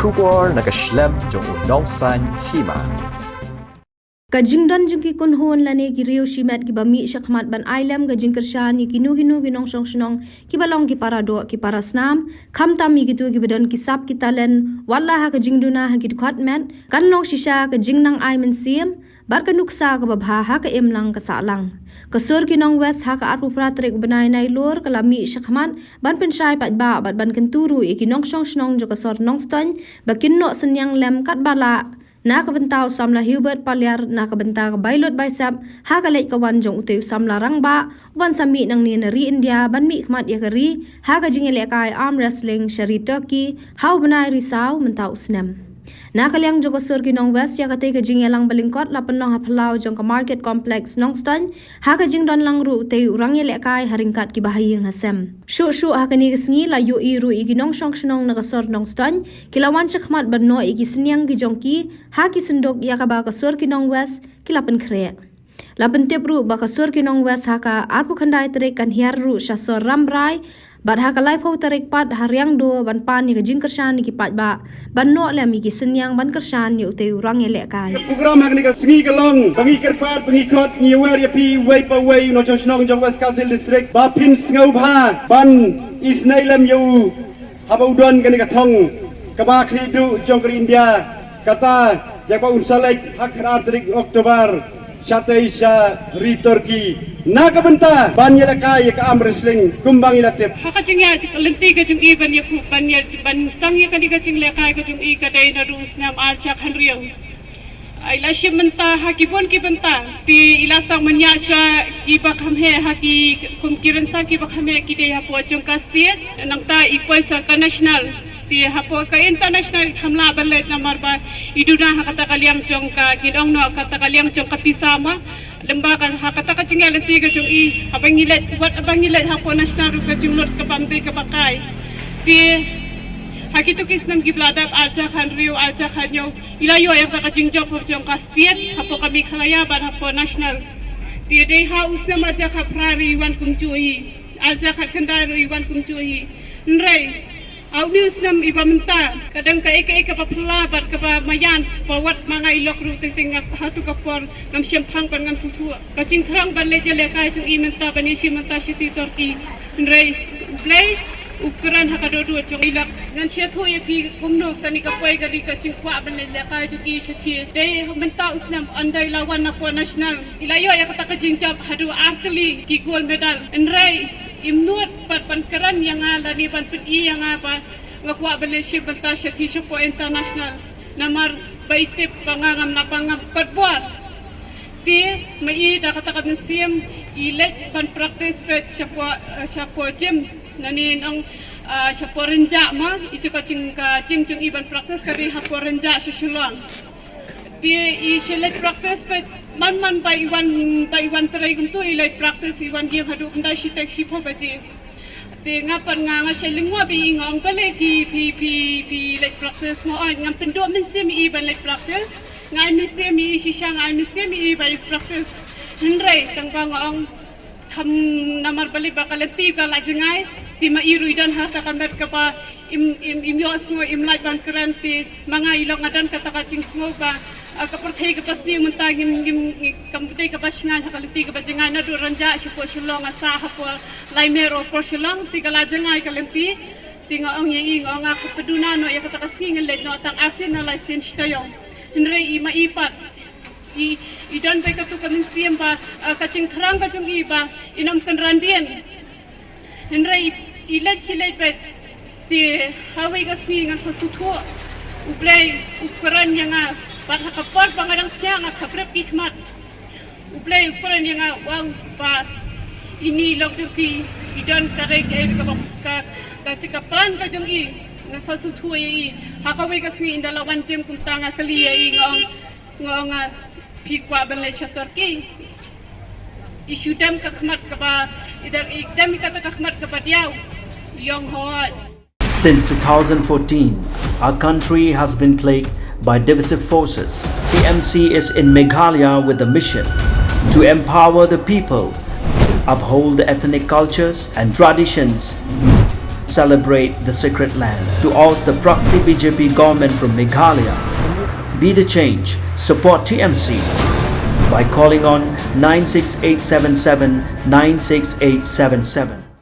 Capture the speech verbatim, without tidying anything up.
Khubor na ka shlem jong u nongsan hima. Ka jingdon jong ki kynhun lane ki riew shimet kiba mih shakhmat ban ailem ka jingkyrshan ïa kino kino ki nongshong shnong kiba long ki para doh ki para snam, khamtam ïa kito kiba don ki sap ki talent, wat la ha ka jingduna ha ki dkhot met, kan long shisha ka jingnang ai mynsiem bad ka nuksa kaba bha ha ka imlang ka sahlang. Ka sur ki nong West ha ka arphew phra tarik bnai Nailur ka la mih shakhmat ban pynshai paidbah bad ban kyntu ruh ïa ki nongshong shnong jong ka sor Nongstoiñ ba kin noh synñiang lem katba lah na ka bynta u samla Hubert Paliar na ka bynta ka bai lut bai sep ha ka leit ka wan jong utei u samla rangbah u ban sa mih nangne na ri India ban mihkhmat ïa ka ri ha ka jingïalehkai arm wrestling sha ri Turkey ha u bnai Risaw mynta u snem. Na ka liang jong ka sur ki nong West, ïa katei ka jingïalang ba lyngkot la pynlong ha phyllaw jong ka Market Complex Nongstoiñ ha ka jingdon lang ruh utei u rangïalehkai ha ryngkat kiba ha ïing ha sem. Shuh shuh ha kane ka sngi la ïohi ruh ïa ki nongshong shnong na ka sor Nongstoiñ ki la wan shakhmat ban noh ïa ki synñiang ki jong ki ha ki synduk ïa kaba ka sur ki nong West ki la pynkhreh. La pyntip ruh ba ka sur ki nong West ha ka arphew khyndai tarik kan hiar ruh sha sor Rambrai bad ha ka laiphew tarik pat ha Riangdo ban pan ïa ka jingkyrshan ïa ki paidbah ban noh lem ïa ki synñiang ban kyrshan ïa utei u rangïalehkai. Program ha kane ka sngi ka long ba ngi kyrpad ba ngi khot ngi wer ïa phi uwei pa uwei u nongshong shnong jong West Khasi Hills District ba phin sngewbha ban isynei lem ïa u haba u don kane ka thong kaba khlieh duh jong ka ri India, kata ïa kaba un sa leit ha ka khatar tarik October shatei sha ri Turkey na ka bynta ban ïalehkai ïa ka arm wrestling kumba ngi la tip. Ha ka jingïaleit ka lynti ka jong i ban ïa ku ban ïa ban sdang ïa kane ka jinglehkai ka jong i ka dei naduh u snem ar hajar khathynriew. Ai la shim mynta ha ki bun ki bynta. Te i la sdang mynta sha kiba kham heh ha ki kum ki rynsan kiba kham heh ki dei hapoh jong ka state. Nangta i poi sha ka national. Te hapoh ka international i kham lah ban leit namar ba i duna ha kata ka liang jong ka, ngi ong noh kata ka liang jong ka pisa ma. Lymda ka ha kata ka jingïaleit ka jong i haba ngi leit, wat haba ngi leit hapoh national ruh ka jinglut ka bym dei kaba kai. Te ha kito ki snem kiba la dep ar hajar khathynriew, ar hajar khathynñiew, i la ïoh ïa ka jingjop hapoh jong ka state, hapoh ka Meghalaya bad hapoh national. Te dei ha u snem ar hajar khatphra ruh i wan kumjuh hi, ar hajar khatkhyndai ruh i wan kumjuh hi. Hynrei ha une u snem iba mynta ka dang kaei kaei kaba phylla bad kaba maïan ba wat ma nga i lok ruh teng teng nga ha tu ka por ngam shym phang bad ngam sngewthuh. Ka jingthrang ban leit ïalehkai jong i mynta ban ïashim mynta sha ri Turkey. Hynrei U Blei u kren ha ka dohnud jong i. Lah ngan sngewthuh ïa phi kumno kane ka poi ka dei ka jingkwah ban leit ïalehkai jong i sha ri. Dei mynta u snem ynda i la wan hapoh national i la ïoh ïa kata ka jingjop haduh ar tylli ki gold medal. Hynrei im nud pat ban kren ïa nga lane ban pyni ïa nga ba nga kwah ban leit shim bynta sha ri shapoh international. Namar ba i tip ba nga ngam nang, ba ngam kot bor. Te ma i da kata ka mynsiem i leit ban practice beit shapoh, eh, shapoh gym. Lane nong, eh, shapoh Rynjah ma, ito ka jing, ka gym jong i ban practice ka dei hapoh Rynjah sha Shillong. Te i shu leit practice beit man man ba i wan, ba i wan trei kumto i leit practice, i wan gym haduh khyndai shitai shiphew baje. Te nga pat nga, nga shait lyngngoh bad i, nga ong balei phi, phi, phi, phi leit practice? Nga ong ngam pynduh mynsiem ïa i ban leit practice. Nga ai mynsiem ïa i shisha, nga ai mynsiem ïa i ban leit practice. Hynrei tang ba nga ong kham namar balei ba ka lynti ka la jngai. Te ma i ruh i don ha kata ka met kaba im, im, im ïohsngew, im lah ban kren. Te ma nga i lok nga don kata ka jingsngew ba, ah, ka pyrthei kaba sniew mynta ngim, ngim, ngim, kam dei kaba shngaiñ ha ka lynti kaba jngai naduh Rynjah shapoh Shillong, nga sah hapoh Laimeh Road por Shillong, te ka la jngai ka lynti. Te nga ong ïa i, nga ong nga khlem pynduh noh ïa kata ka sngi, ngan leit noh tang arsien ne laisien shi taïew. Hynrei i ma i pat i, i don beit katu ka mynsiem ba, ah, ka jingthrang ka jong i ba in ym kynran dien. Hynrei i, i leit shi leit beit. Te ha kawei ka sngi ngan sa sngewthuh. U Blei u kren ïa nga bad ha ka por ba nga dang sngewthuh nga khaprep ki khmat. U Blei u kren ïa nga, u ong ba ine i lok jong phi i don ka rei ka, ka, ka, ka plan ka jong i. Ngan sa sngewthuh ïa i. Ha kawei ka sngi ynda la wan gym kumta nga kylli ïa i, nga ong, nga ong, ah, phi kwah ban leit sha Turkey? I shu dem ka khmat kaba, i dem, i dem kata ka khmat kaba diaw. I ong hooid. Since two thousand fourteen, our country has been plagued by divisive forces. T M C is in Meghalaya with the mission to empower the people, uphold the ethnic cultures and traditions, celebrate the sacred land. To oust the proxy B J P government from Meghalaya, be the change. Support T M C by calling on nine six eight seven seven nine six eight seven seven.